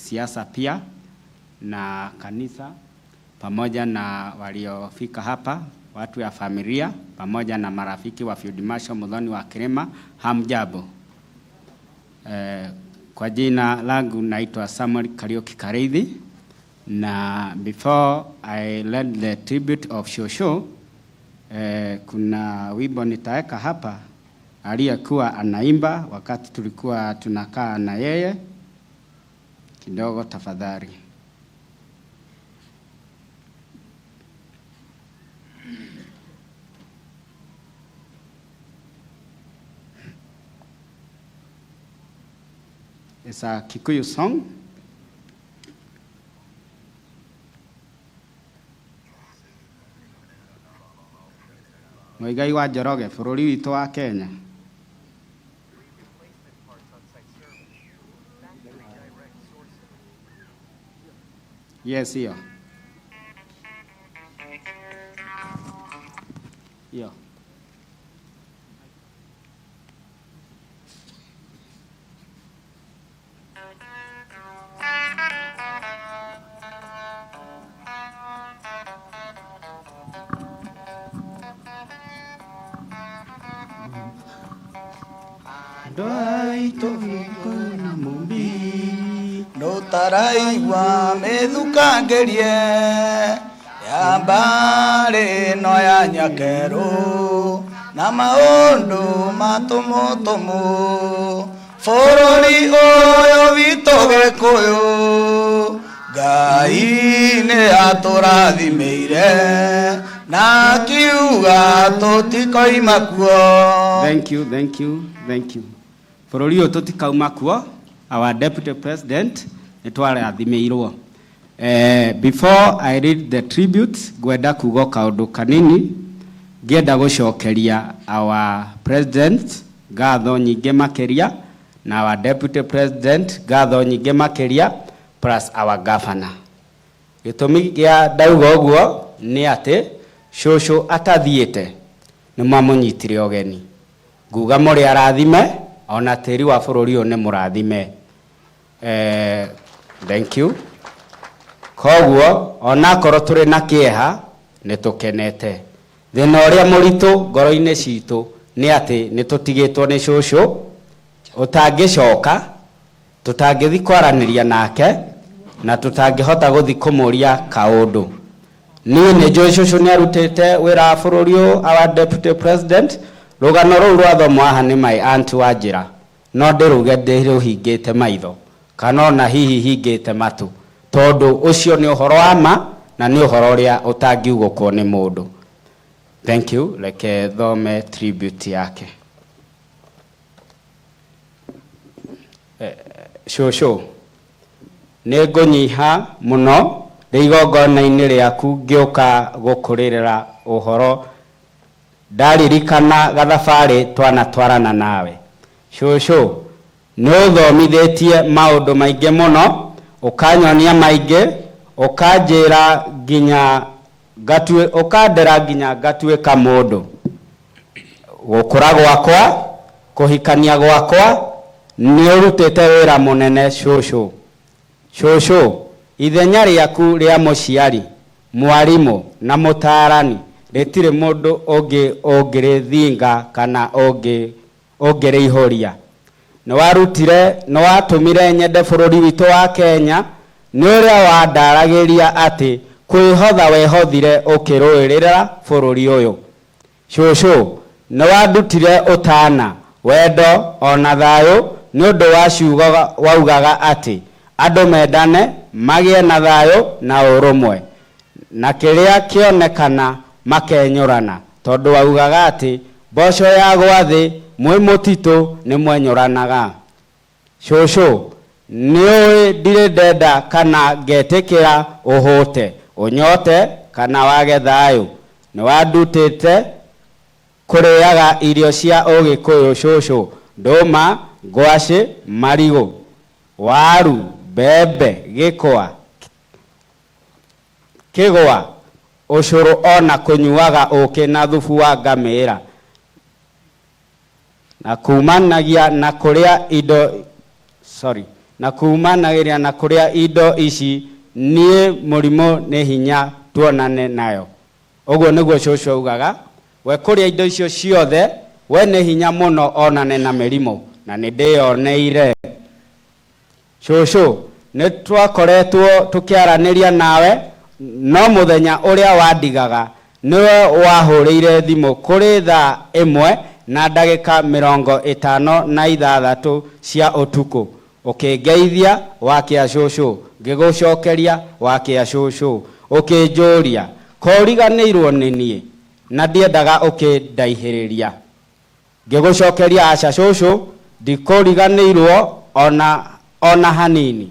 siasa pia na kanisa pamoja na waliofika hapa, watu ya familia pamoja na marafiki wa Field Marshal Muthoni wa Kirima, hamjambo. Kwa jina langu naitwa Samuel Kariuki Kariithi, na before I led the tribute of Shosho, kuna wimbo nitaweka hapa aliyekuwa anaimba wakati tulikuwa tunakaa na yeye kidogo, tafadhali. It's a Kikuyu song. Muigai wa Njoroge, bũrũri witũ wa Kenya. Yes, hiyo. Hiyo. Andũ aitũ na Mumbi Ndũtaraigua mĩthukangĩrie ya mbarĩ ĩno ya Nyakerũ na maũndũ matũmũtũmũ bũrũri ũyũ witũ Gĩkũyũ Ngai nĩ atũrathimĩire na akiuga tũtikoima kuo. Thank you, thank you, thank you. Bũrũri ũyũ tũtikauma kuo, our deputy president nĩ twarathimĩirwo. Before I read the tributes, ngwenda kuga kaũndũ kanini, ngĩenda gũcokeria our president ngatho nyingĩ makĩria na our deputy president ngatho nyingĩ makĩria plus our governor. Gĩtũmi gĩa ndauga ũguo nĩ atĩ cũcũ atathiĩte nĩ mwamũnyitire ũgeni. Nguga mũrĩ arathime ona tĩri wa bũrũri ũyũ nĩ mũrathime. Thank you. Koguo onakorwo tũrĩ na kĩeha nĩ tũkenete. Thĩna ũrĩa mũritũ ngoro-inĩ citũ nĩ atĩ nĩ tũtigĩtwo nĩ cũcũ ũtangĩcoka, tũtangĩthi kwaranĩria nake na tũtangĩhota gũthi kũmũria kaũndũ. Niĩ nĩ njũĩ cũcũ nĩ arutĩte wĩra wa bũrũri ũyũ, our deputy president. Rũgano rũu rwathomwo haha nĩ my aunt wa njĩra, no ndĩruge ndĩrũhingĩte maitho kana ona hihi hingĩte matũ, tondũ ũcio nĩ ũhoro wa ma na nĩ ũhoro ũrĩa ũtangiugũkwo nĩ mũndũ. Thank you. Reke thome tribute yake. Cũcũ, nĩ ngũnyiha mũno ndĩ igongona-inĩ rĩaku ngĩũka gũkũrĩrĩra ũhoro ndaririkana gathabarĩ twanatwarana nawe. Cũcũ, nĩ ũthomithĩtie maũndũ maingĩ mũno, ũkanyonia maingĩ, ũkanjĩra nginya ngatue, ũkandera nginya ngatuĩka mũndũ. Gũkũra gwakwa, kũhikania gwakwa, nĩ ũrutĩte wĩra mũnene cũcũ. Cũcũ, ithenya rĩaku rĩa mũciari, mwarimũ na mũtaarani rĩtirĩ mũndũ ũngĩ ũngĩrĩthinga kana ũngĩrĩihũria. Nĩ watũmire nyende bũrũri witũ wa Kenya nĩ ũrĩa wandaragĩria atĩ kwĩhotha wehothire ũkĩrũĩrĩra bũrũri ũyũ. Cũcũ, nĩ wandutire ũtana, wendo ona thayũ nĩ ũndũ wa ciugo waugaga atĩ andũ mendane, magĩe na thayũ na ũrũmwe, na kĩrĩa kĩonekana makenyũrana, tondũ waugaga atĩ mboco ya gwathĩ mwĩ mũtitũ nĩ mwenyũranaga. Cũcũ, nĩ ũĩ ndirĩ ndenda kana ngetĩkĩra ũhũte, ũnyote kana wage thayũ. Nĩ wandutĩte kũrĩaga irio cia ũgĩkũyũ cũcũ, ndũma, ngwacĩ, marigũ, waru, mbembe, gĩkwa, kĩgwa, ũcũrũ ona kũnyuaga ũkĩ na thubu wa ngamĩra. Na kumanagia na kũrĩa indo, sorry, Na kumanagĩria na kũrĩa indo ici, niĩ mũrimũ nĩ hinya tuonane nayo. Ũguo nĩguo cũcũ augaga, we kũrĩa indo icio ciothe, we nĩ hinya mũno onane na mĩrimũ, na nĩ ndĩyoneire. Cũcũ, nĩ twakoretwo tũkĩaranĩria nawe, no mũthenya ũrĩa wandigaga nĩwe wahũrĩire thimũ kũrĩ thaa 1 na ndagĩka 56 cia ũtukũ, ũkĩngeithia wakĩa cũcũ, ngĩgũcokeria wakĩa cũcũ, ũkĩnjũria ko ũriganĩirwo nĩ niĩ, na ndiendaga ũkĩndaihĩrĩria. Ngĩgũcokeria aca cũcũ, ndikũriganĩirwo ona hanini.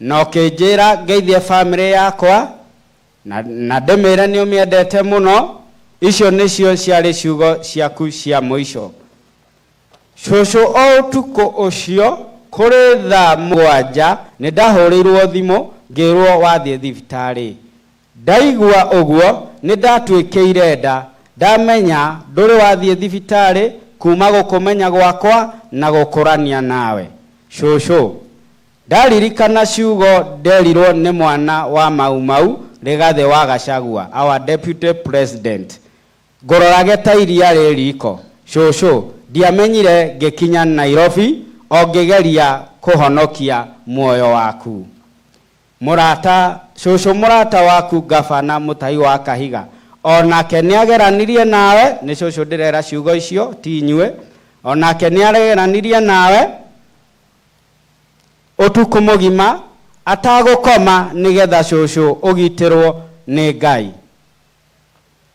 Na ũkĩnjĩra ngeithie bamĩrĩ yakwa na ndĩmĩre nĩ ũmĩendete mũno. Icio nĩcio ciarĩ ciugo ciaku cia mũico. Cũcũ, o ũtukũ ũcio kũrĩ thaa 7 nĩ ndahũrĩirwo thimũ ngĩrwo wathiĩ thibitarĩ. Ndaigua ũguo nĩ ndatuĩkĩire nda, ndamenya ndũrĩ wathiĩ thibitarĩ kuma gũkũmenya gwakwa na gũkũrania nawe. Cũcũ, ndaririkana ciugo nderirwo nĩ mwana wa Mau Mau Rigathĩ wa Gachagua, our deputy president, ngũrorage ta iria rĩ riko. Cũcũ, ndiamenyire ngĩkinya Nairobi o ngĩgeria kũhonokia muoyo waku. Mũrata cũcũ, mũrata waku gabana Mũtahi wa Kahiga onake nĩ ageranirie nawe. Nĩ cũcũ ndĩrera ciugo icio, ti inyuĩ. Onake nĩ ageranirie nawe ũtukũ mũgima atagũkoma nĩgetha cũcũ ũgitĩrwo nĩ Ngai,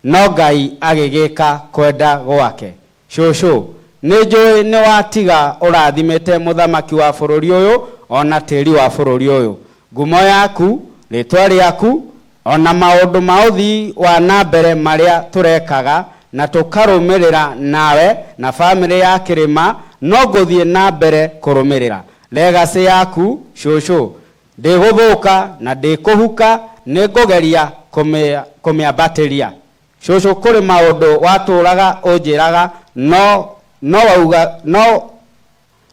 no Ngai agĩgĩka kwenda gwake. Cũcũ, nĩ njũĩ nĩ watiga ũrathimĩte mũthamaki wa bũrũri ũyũ ona tĩri wa bũrũri ũyũ. Ngumo yaku, rĩtwa rĩaku, ona maũndũ ma ũthii wa na mbere marĩa tũrekaga na tũkarũmĩrĩra nawe na bamĩrĩ ya Kĩrĩma, no ngũthiĩ na mbere kũrũmĩrĩra legacy yaku. Cũcũ, ndĩgũthũka na ndĩkũhuka, nĩ ngũgeria kũmĩambatĩria. Cũcũ, kũrĩ maũndũ watũraga ũnjĩraga, no wauga no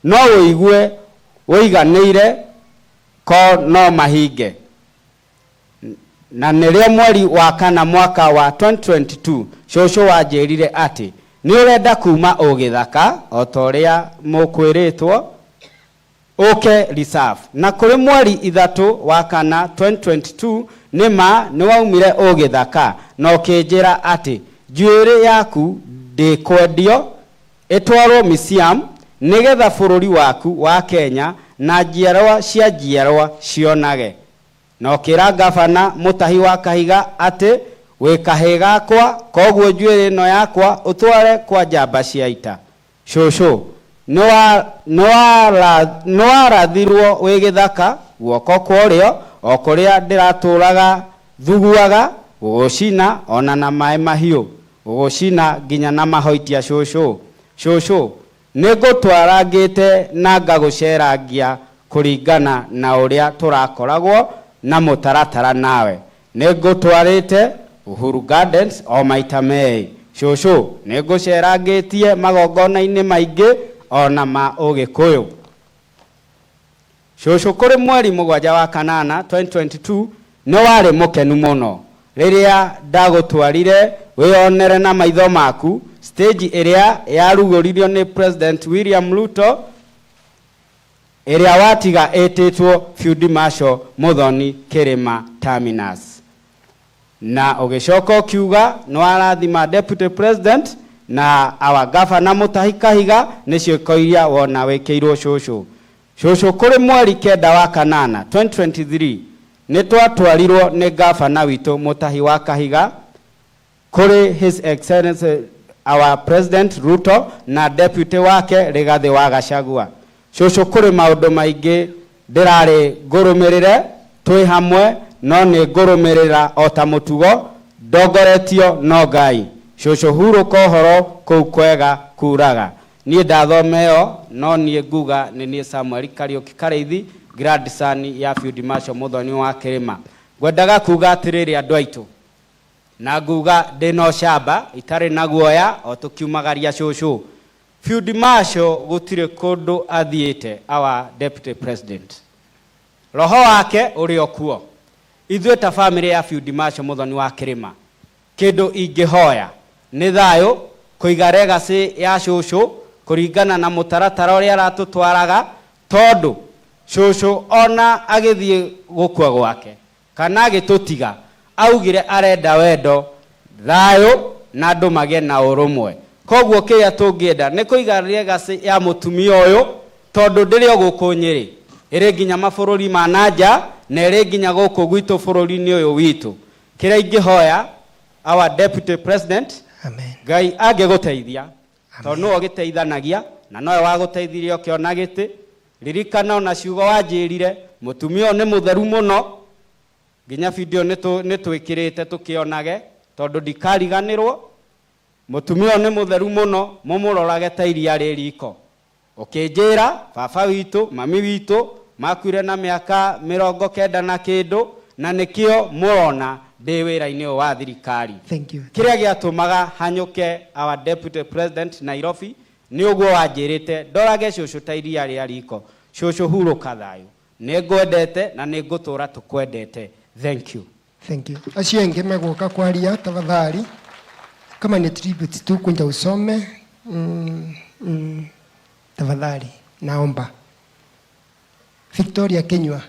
ũigue ũiganĩire ko no mahinge. Na nĩrĩo mweri wa kana mwaka wa 2022, cũcũ wanjĩrire atĩ nĩ ũrenda kuma ũgĩthaka o ta ũrĩa mũkwĩrĩtwo ũke reserve. Na kũrĩ mweri 3 wa kana 2022, nĩ ma nĩ waumire ũgĩthaka na ũkĩnjĩra atĩ njuĩrĩ yaku ndĩkwendio, ĩtwarwo museum nĩgetha bũrũri waku wa Kenya na njiarwa cia njiarwa cionage. Na ũkĩra gabana Mũtahi wa Kahiga atĩ wĩ kahĩ gakwa, koguo njuĩrĩ ĩno yakwa ũtware kwa njamba cia ita. Cũcũ, nĩ warathirwo wĩ gĩthaka guoko kwa ũrĩo o kũrĩa ndĩratũraga thuguaga gũgũcina ona na maĩ mahiũ, gũgũcina nginya na mahoitia. Cũcũ, cũcũ, nĩ ngũtwarangĩte na ngagũcerangia kũringana na ũrĩa tũrakoragwo na mũtaratara nawe. Nĩ ngũtwarĩte Uhuru Gardens o maita merĩ. Cũcũ, nĩ ngũcerangĩtie magongona-inĩ maingĩ ona ma ũgĩkũyũ. Cũcũ, kũrĩ mweri 7 wa kanana 2022, nĩ warĩ mũkenu mũno rĩrĩa ndagũtwarire wĩyonere na maitho maku stage ĩrĩa yarugũririo nĩ President William Ruto, ĩrĩa watiga ĩtĩtwo Field Marshal Muthoni Kĩrĩma Terminus, na ũgĩcoka ũkiuga nĩ warathima Deputy President na our Governor Mutahi Kahiga nĩ ciĩko iria wona wĩkĩirwo. Cũcũ, cũcũ, kũrĩ mweri 9 wa kanana 2023, nĩ twatwarirwo nĩ gavana witũ Mutahi wa Kahiga kũrĩ His Excellency our President Ruto na deputy wake Rigathĩ wa Gachagua. Cũcũ, kũrĩ maũndũ maingĩ ndĩrarĩ ngũrũmĩrĩre twĩ hamwe, no nĩ ngũrũmĩrĩra o ta mũtugo ndongoretio no Ngai. Cũcũ, hurũka ũhoro kũu kwega kuraga. Niĩ ndathoma ĩyo, no niĩ nguga nĩ niĩ Samuel Kariũki Karĩithi, grandson ya Field Marshal Muthoni wa Kĩrĩma. Ngwendaga kuga atĩrĩrĩ, andũ aitũ, na nguga ndĩna ũcamba itarĩ na guoya o tũkiumagaria cũcũ. Field Marshal gũtirĩ kũndũ athiĩte, our deputy president, roho wake ũrĩ o kuo. Ithuĩ ta family ya Field Marshal Muthoni wa Kĩrĩma, kĩndũ ingĩhoya nĩ thayũ, kũiga legacy ya cũcũ kũringana na mũtaratara ũrĩa aratũtwaraga, tondũ cũcũ ona agĩthiĩ gũkua gwake kana agĩtũtiga augire arenda wendo, thayũ na andũ magĩe na ũrũmwe. Koguo kĩrĩa tũngĩenda nĩ kũiga legacy ya mũtumia ũyũ, tondũ ndĩrĩ o gũkũ Nyĩrĩ, ĩrĩ nginya mabũrũri ma na nja na ĩrĩ nginya gũkũ gwitũ bũrũri-inĩ ũyũ witũ. Kĩrĩa ingĩhoya our deputy president, Amen. Ngai angĩgũteithia, tondũ nĩwe ũgĩteithanagia na nowe wagũteithirie ũkĩona gĩtĩ. Ririkana ona ciugo wanjĩrire, mũtumia ũyũ nĩ mũtheru mũno, nginya video nĩ twĩkĩrĩte tũkĩonage, tondũ ndikariganĩrwo. Mũtumia ũyũ nĩ mũtheru mũno, mũmũrorage ta iria rĩ riko. Ũkĩnjĩra baba witũ, mami witũ makuire na mĩaka 90 na kĩndũ, na nĩkĩo mũrona ndĩ wĩra-inĩ ũyũ wa thirikari. Thank you. Kĩrĩa gĩatũmaga hanyũke our deputy president Nairobi nĩ ũguo wanjĩrĩte ndorage cũcũ ta iria rĩa riko. Cũcũ, hurũka thayũ, nĩ ngwendete na nĩ ngũtũra tũkwendete. Thank you. Thank you. Acio angĩ megũka kwaria, tafadhali, kama ni tribute tu, kuja usome. Tafadhali naomba. Victoria Kinyua.